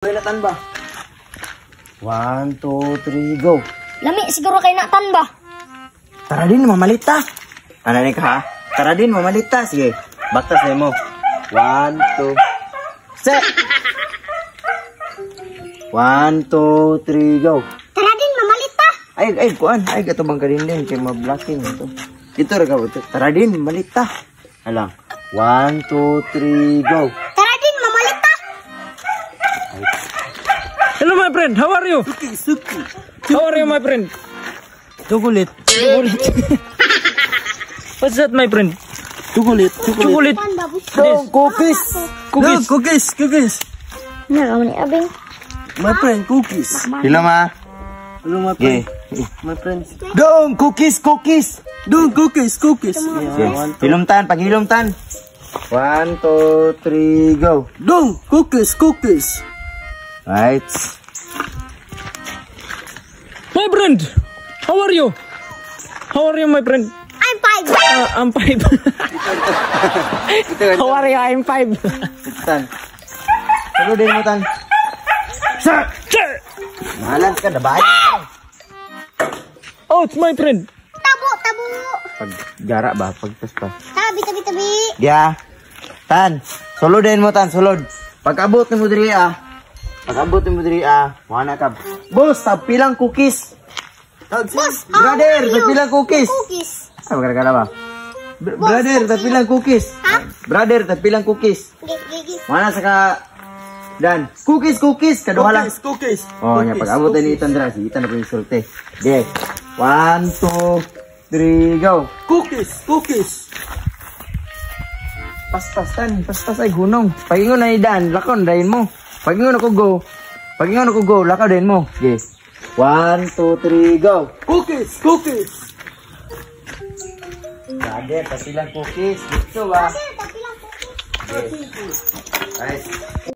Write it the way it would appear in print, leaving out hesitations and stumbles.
Tan ba? One, two, three, go. Lami siguro kay natan ba? Tara din, mamalita. Ano ni ka ha? Tara din, mamalita. Sige, baktas na mo. One, two, set. One, two, three, go. Tara din, mamalita. Ay, ay, kuan. Ay, gato bang ka din din. Kay ma-blocking ito. Dito ra ka. Tara din, mamalita. Alang. One, two, three, go. Tara din, mamalita. Hello, my friend. How are you? How are you, my friend? Chocolate. Chocolate. What's that, my friend? Chocolate. Chocolate. Tan ba? Dong, cookies. Cookies. No, cookies, cookies. Na ni abing. My friend, cookies. Hello, ma. Hello, my Okay. friend. My friends. Dong, cookies, cookies. Dong, cookies, cookies. Okay. Hilumtan, paghilumtan. One, two, three, go. Dong, cookies, cookies. Right. My friend. How are you? How are you, my friend? I'm 5. I'm 5. How are you? I'm 5. Tan. Sulod din mo, tan. Sir! Sir! Mahalan ka, dabay. Oh, it's my friend. Tabo, tabo. Pag gara ba, pagtas pa. Tabi, tabi, tabi. Ya. Tan, sulod din mo, tan, sulod. Pag-abot mo diri ah. Pag-abot mo diri ah, wala ka. Boss, tagpilang cookies. Boss, how Brother, are you? tagpilang cookies. Cookies. Ah, magkakala ba? Brother, tagpilang cookies. Brother, tagpilang cookies. Gigi, gigi. Wala sa ka Dan, cookies, cookies, kaduha lang. Cookies, cookies. Oh, nya pag abot ni Itan dra, si Itan na po yung sulti. Okay. One, two, three, go. Cookies, cookies. Paspas tan, paspas ay hunong. Pagingon na ni Dan, lakon dayon mo. Pagingon ako go. Pagingon ako go, lakaw dayon mo. Okay. One, two, three, go. Cookies, cookies. Brother, tagpilang cookies. Dito ba? Brother, tagpilang cookies. Nice.